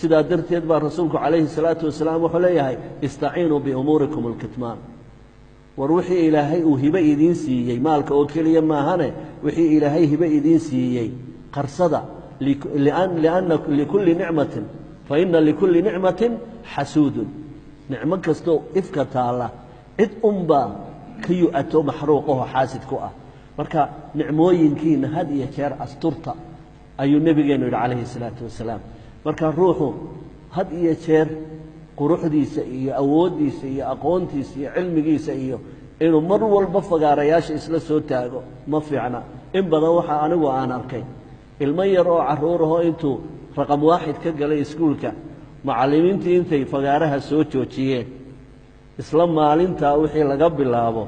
Sidaa darteed baa rasuulku calayhi salaatu wasalaam wuxuu leeyahay istaciinuu biumuurikum alkitmaan. War wixii ilaahay uu hibe idiin siiyey, maalka oo keliya maahane, wixii ilaahay hibe idiin siiyey qarsada. Lianna likulli nicmatin, fa ina likulli nicmatin xasuudun. Nicmo kastoo ifka taalla cid unbaa ka yu-ato maxruuqaho xaasid ku ah. Marka nicmooyinkiina had iyo jeer asturta ayuu nebigeennu yidhi calayhi salaatu wasalaam. Marka ruuxu had iyo jeer quruxdiisa iyo awooddiisa iyo aqoontiisa iyo cilmigiisa iyo inuu mar walba fagaarayaasha isla soo taago ma fiicna. In badan waxaa anigu aan arkay ilmo yar oo carruurahoo intuu raqam waaxid ka galay iskuulka, macallimiintii intay fagaaraha soo joojiyeen isla maalintaa wixii laga bilaabo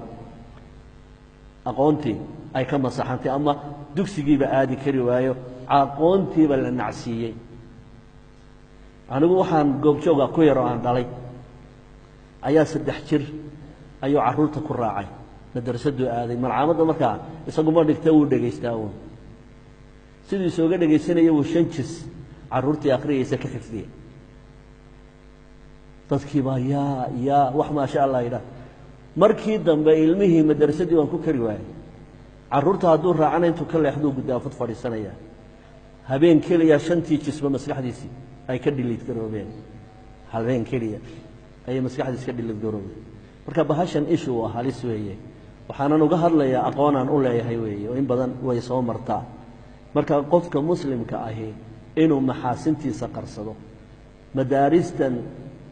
aqoontii ay ka masaxantay ama dugsigiiba aadi kari waayo, aqoontiiba la nacsiiyey. Anigu waxaan goobjooga ku yaroo aan dhalay ayaa 3 jir ayuu carruurta ku raacay, madrasaduu aaday, malcaamadda markaa isagu ma dhigta, wuu dhegaystaa uun. Siduu isooga dhegaysanaya wuu 5 jis carruurtii akhriyaysa ka xifdiyey. Dadkii baa yaa wax maasha Allah yidhaah. Markii dambe ilmihii madrasadii waan ku kari waayey. Carruurta hadduu raacana intuu ka leexduu guddaafad fadhiisanaya. Habeen keliya 5tii jisba maskaxdiisii ay ka dhiliid garoobeen, habeen keliya ayay maskaxdiisi ka dhiliid garoobeen. Marka bahashan ishu waa halis weeye, waxaanan uga hadlayaa aqoonaan u leeyahay weeye, oo in badan way soo martaa. Marka qofka muslimka ahi inuu maxaasintiisa qarsado, madaaristan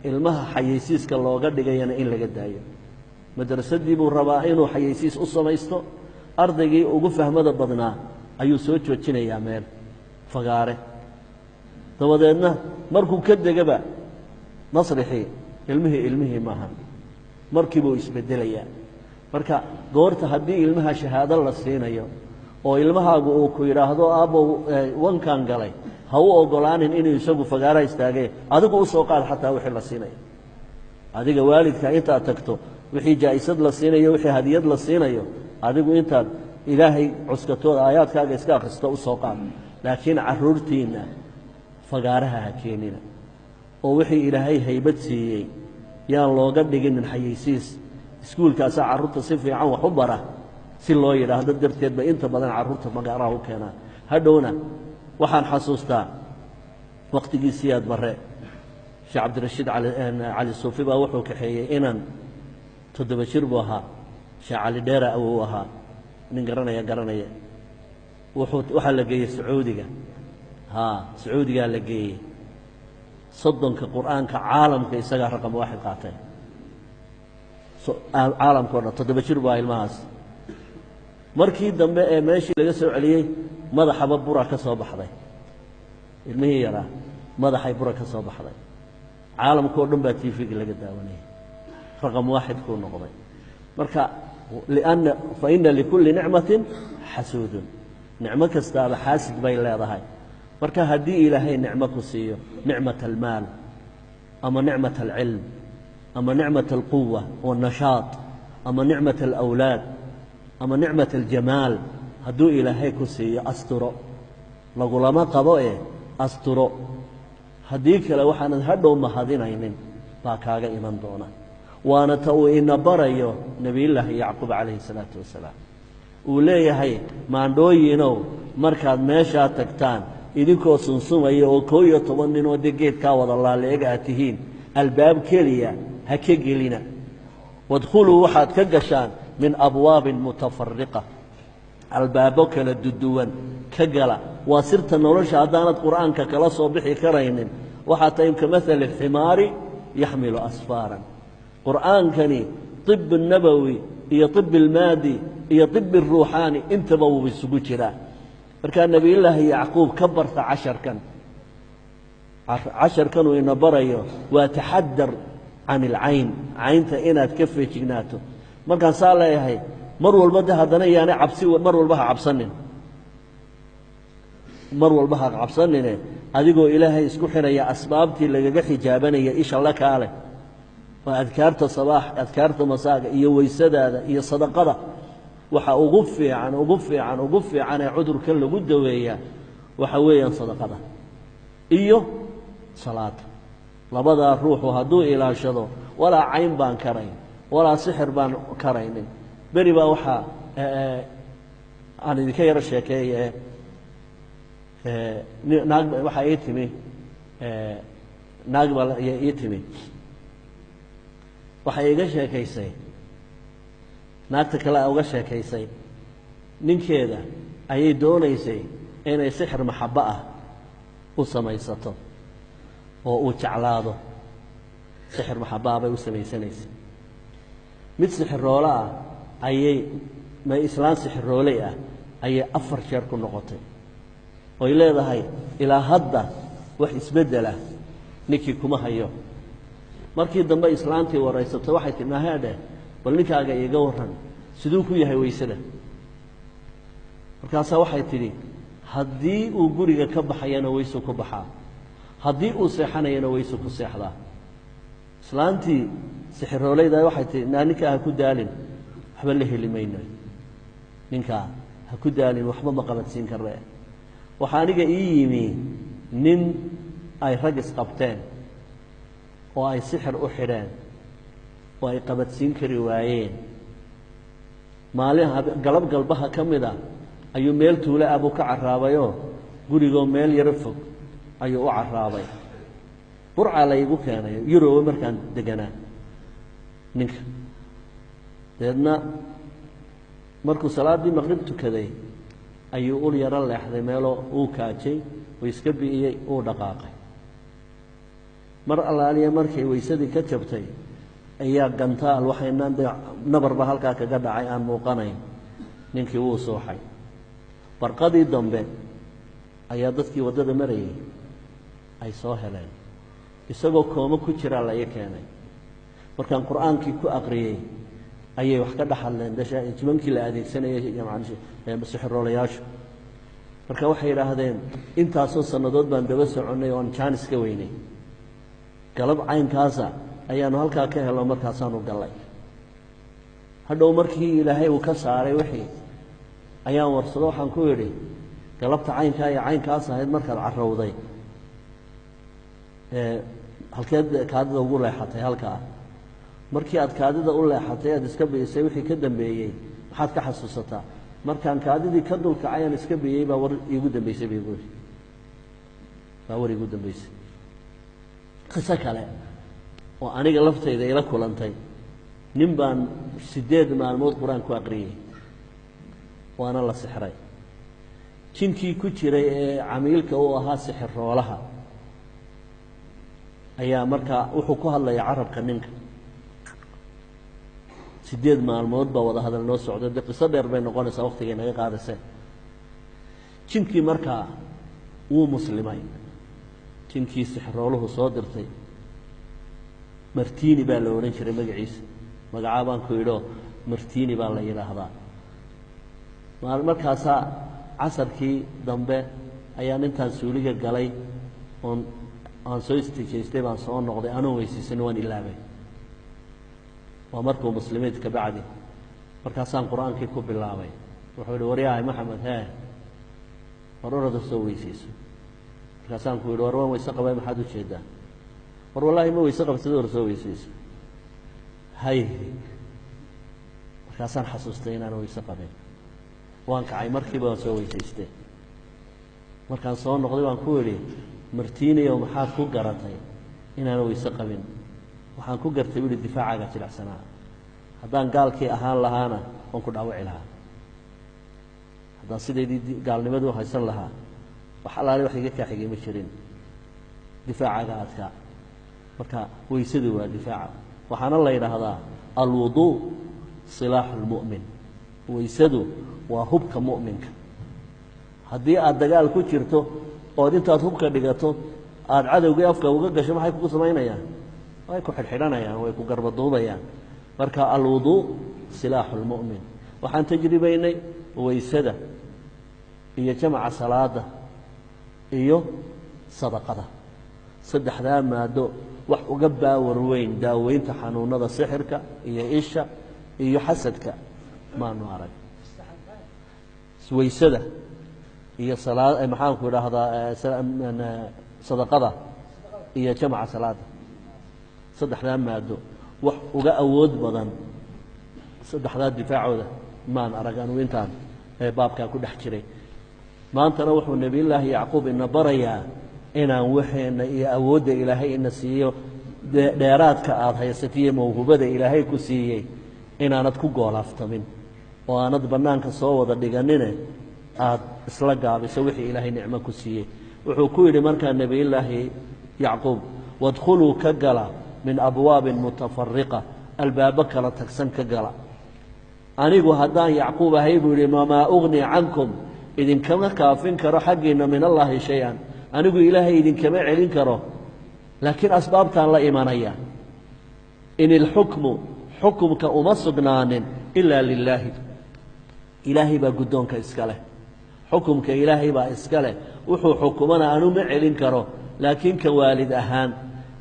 ilmaha xayeysiiska looga dhigayana in laga daayo. Madrasadii buu rabaa inuu xayeysiis u samaysto, ardaygii ugu fahmada badnaa ayuu soo joojinayaa meel fagaare, dabadeedna markuu ka degaba masrixii ilmihii maaha, markiibuu isbedelayaa. Marka goorta haddii ilmaha shahaado la siinayo oo ilmahaagu uu ku yidhaahdo aabbow wankan galay, ha u ogolaanin inuu isagu fagaaraha istaagee, adigu u soo qaad xataa wixii la siinayo. Adiga waalidka intaad tagto wixii jaa'isad la siinayo, wixii hadiyad la siinayo, adigu intaad ilaahay cuskatooda aayaadkaaga iska akhristo u soo qaad. Laakiin carruurtiinna fagaaraha ha keenina, oo wixii ilaahay haybad siiyey yaan looga dhiginin xayeysiis. Iskuulkaasaa carruurta si fiican wax u bara si loo yidhaahdo darteed bay inta badan carruurta fagaaraha u keenaan. Hadhowna waxaan xasuustaa waqtigii Siyaad Barre, Sheekh Cabdirashiid Cali Suufi baa wuxuu kaxeeyey inan 7 jir buu ahaa, Sheekh Cali Dheera awow ahaa, nin garanaya. Waxaa la geeyey Sacuudiga, Sacuudigaa la geeyey. 30ka qur'aanka caalamka isagaa raqam waaxid qaatay caalamka o dhan. 7 jir buu ahaa ilmahaas. Markii dambe ee meeshii laga soo celiyey madaxaba bura ka soo baxday, ilmihii yaraa madaxay bura ka soo baxday. Caalamka oo dhan baa TV-ga laga daawanayay, raqam waaxid kuu noqday. Marka lianna fa ina likulli nicmatin xasuudun, nicmo kastaaba xaasid bay leedahay. Marka haddii ilaahay nicmo ku siiyo, nicmat almaal ama nicmat alcilm ama nicmat alquwa wاlnashaat ama nicmat alawlaad ama nicmat aljamaal, hadduu ilaahay ku siiyo asturo, lagulama qabo ee asturo. Haddii kale waxaanad hadhow mahadinaynin baa kaaga iman doona. Waana ta uu ina barayo nebiyullaahi Yacquub calayhi salaatu wasalaam. Uu leeyahay maandhooyinow, markaad meeshaa tagtaan idinkoo sunsumaya oo 11 nin oo dee geedkaa wada laaleeg aad tihiin, albaab keliya ha ka gelina. Wadkhuluu, waxaad ka gashaan min abwaabin mutafariqa, albaabo kala duduwan ka gala. Waa sirta nolosha. Haddaanad qur'aanka kala soo bixi karaynin, waxaa tahay kamahali alximaari yaxmilu asfaaran. Qur'aankani طib الnabowi iyo طib almaadi iyo طib الruuxaani intaba wuu isugu jiraa. Markaa nebiyullaahi Yacquub ka barta casharkan, casharkanuu ina barayo waa taxadar can ilcayn, caynta inaad ka feejignaato. Markaan saa leeyahay, mar walba de haddana yaanay cabsi, mar walba ha cabsanin, mar walba ha cabsanine, adigoo ilaahay isku xidhaya asbaabtii lagaga xijaabanaya isha la kaale, waa adkaarta sabaax, adkaarta masaaga iyo weysadaada iyo sadaqada. Waxa ugu fiican, ugu fiican, ugu fiican ee cudurkan lagu daweeyaa waxa weeyaan sadaqada iyo Salaada. Labadaa ruuxu hadduu ilaashado, walaa cayn baan karayn, walaa sixir baan karaynin. Beri baa waxaa aan idinka yaro sheekeeye, naag waxaa ii timi, naag baa ii timi, waxay iga sheekaysay, naagta kale a uga sheekaysay, ninkeeda ayay doonaysay inay sixir maxabbo ah u samaysato oo uu jeclaado. Sixir maxabbo ah bay u samaysanaysay. Mid sixiroole ah ayay, ma islaan sixirooley ah ayay 4 jeer ku noqotay, oy leedahay ilaa hadda wax isbeddela ninkii kuma hayo. Markii dambe islaantii waraysato, waxay tihi, naheedheh, bal ninkaaga iiga warran, siduu ku yahay waysada? Markaasaa waxay tidhi, haddii uu guriga ka baxayana waysuu ku baxaa, haddii uu seexanayana waysuu ku seexdaa. Islaantii sixiroolayda waxay tihi, naa ninkaa ha ku daalin, waxba la heli mayno, ninkaa ha ku daalin, waxba ma qabadsiin karre. Waxaa aniga ii yimi nin ay rag isqabteen oo ay sixir u xidheen oo ay qabadsiin kari waayeen. Maalin galab galbaha ka mid a ayuu meel tuulo ah buu ka carraabayoo gurigoo meel yaro fog ayuu u carraabay. Burcaa la igu keenay Yurobe markaan deganaa ninka. Dabeedna markuu salaaddii maqrib tukaday ayuu ul yaro leexday meeloo uu kaajay oo iska bi'iyey, uu dhaqaaqay. Mar allaaliya markay weysadii ka jabtay ayaa gantaal waxaynaan dee nabarba halkaa kaga dhacay aan muuqanayn. Ninkii wuu suuxay. Barqadii dambe ayaa dadkii waddada marayay ay soo heleen isagoo koomo ku jiraa la ii keenay. Markaan qur-aankii ku aqriyey ayay wax ka dhex hadleen jimankii la adeegsanayay sixiroolayaashu. Marka waxay yidhaahdeen, intaasoo sannadood baan daba soconnay oon jaanis ka weynay, galab caynkaasa ayaanu halkaa ka helno, markaasaanu gallay. Hadhow markii Ilaahay uu ka saaray wixii ayaan warsado, waxaan ku idhi, galabta caynkaa iyo caynkaas ahayd markaad carrowday halkeed kaadida ugu leexatay? Halkaa markii aad kaadida u leexatay aad iska bi'isay wixii ka dambeeyey maxaad ka xasuusataa? Markaan kaadidii ka dulkacay aan iska biyey baa war iigu dambeysay bay buuri, baa war iigu dambeysay. Qiso kale oo aniga laftayda ila kulantay, nin baan 8 maalmood qur-aan ku aqriyey, waana la sixray. Jinkii ku jiray ee camiilka uu ahaa sixiroolaha ayaa markaa wuxuu ku hadlaya carabka ninka. 8 maalmood baa wada hadal noo socday. Dee qiso dheer bay noqonaysaa, waktigay naga qaadaseen. Jinkii markaa wuu muslimay, jinkii sixirooluhu soo dirtay. Martini baa la odhan jiray magaciisa, magacaa baan ku idhoo Martini baa la yidhaahdaa. Markaasaa casarkii dambe ayaan intaan suuliga galay oon aan soo istijaystay baan soo noqday anoon weysaysan, waan ilaabay. Waa markuu muslimiid ka bacdi. Markaasaan qur-aankii ku bilaabay. Wuxuu ihi, waryahay Maxamed, hee, war orada soo weysayso. Markaasaan ku yidhi, war waan weyse qabay, maxaad ujeedaa? War wallaahi ma weyse qabsada, war soo weysayso. Hay, markaasaan xasuustay inaan weyse qabin. Waan kacay markiiba, waan soo weysaystay. Markaan soo noqday baan ku idhi, Martiiniyow, maxaad ku garatay inaan weyse qabin? Waxaan ku gartay, bu ihi, difaacaaga jilicsanaa, haddaan gaalkii ahaan lahaana waan ku dhaawici lahaa, haddaan sidaydii gaalnimadii u haysan lahaa wax allaale wax iga kaa xigay ma jirin, difaacaaga adkaa. Marka weysadu waa difaaca, waxaana la yidhaahdaa alwuduu silaaxu lmu'min, weysadu waa hubka mu'minka. Haddii aad dagaal ku jirto ood intaad hubka dhigato aada cadowgii afka uga gasho, maxay kugu samaynayaan? Way ku xidhxidhanayaan, way ku garbaduubayaan. Marka alwuduu silaaxu lmu'min. Waxaan tajribaynay weysada iyo jamaca salaada iyo sadaqada, saddexdaa maado wax uga baawar weyn daaweynta xanuunada sixirka iyo isha iyo xasadka maanu arag. Weysada iyo salaa, maxaanku idhaahdaa, sadaqada. iyo jamaca salaada. Saddexdaa maado wax uga awood badan saddexdaa difaacooda maan arag anugu intaan baabkaa ku dhex jiray. Maantana wuxuu nebiyullaahi Yacquub ina barayaa inaan waxeenna iyo awoodda Ilaahay ina siiyo, dheeraadka aada haysatiyo mawhubada Ilaahay ku siiyey, inaanad ku goolaaftamin oo aanad bannaanka soo wada dhiganine aada isla gaabiso wixii Ilaahay nicmo ku siiyey. Wuxuu ku yidhi markaa nebiyullaahi Yacquub: wadkhuluu, ka gala, min abwaabin mutafariqa, albaabo kala tagsan ka gala. Anigu haddaan Yacquub ahay, buu yidhi, wamaa ugnii cankum, idinkama kaafin karo xaggiinna, min Allaahi shay-an, anigu Ilaahay idinkama celin karo, laakiin asbaabtaan la imanaya. In ilxukmu, xukumka uma sugnaanin, ilaa lilaahi, Ilaahay baa guddoonka iska leh, xukumka Ilaahay baa iska leh. Wuxuu xukumana anu ma celin karo, laakiin ka waalid ahaan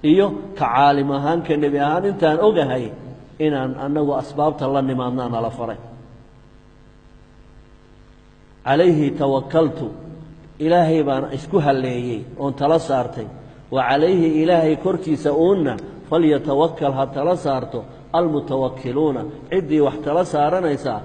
iyo ka caalim ahaan, ka nebi ahaan, intaan ogahay inaan annagu asbaabta la nimaadnaa nala faray. Calayhi tawakaltu, Ilaahay baan isku halleeyey oon tala saartay. Wa calayhi, Ilaahay korkiisa uunna, falyatawakal, ha tala saarto, almutawakiluuna, ciddii wax tala saaranaysaa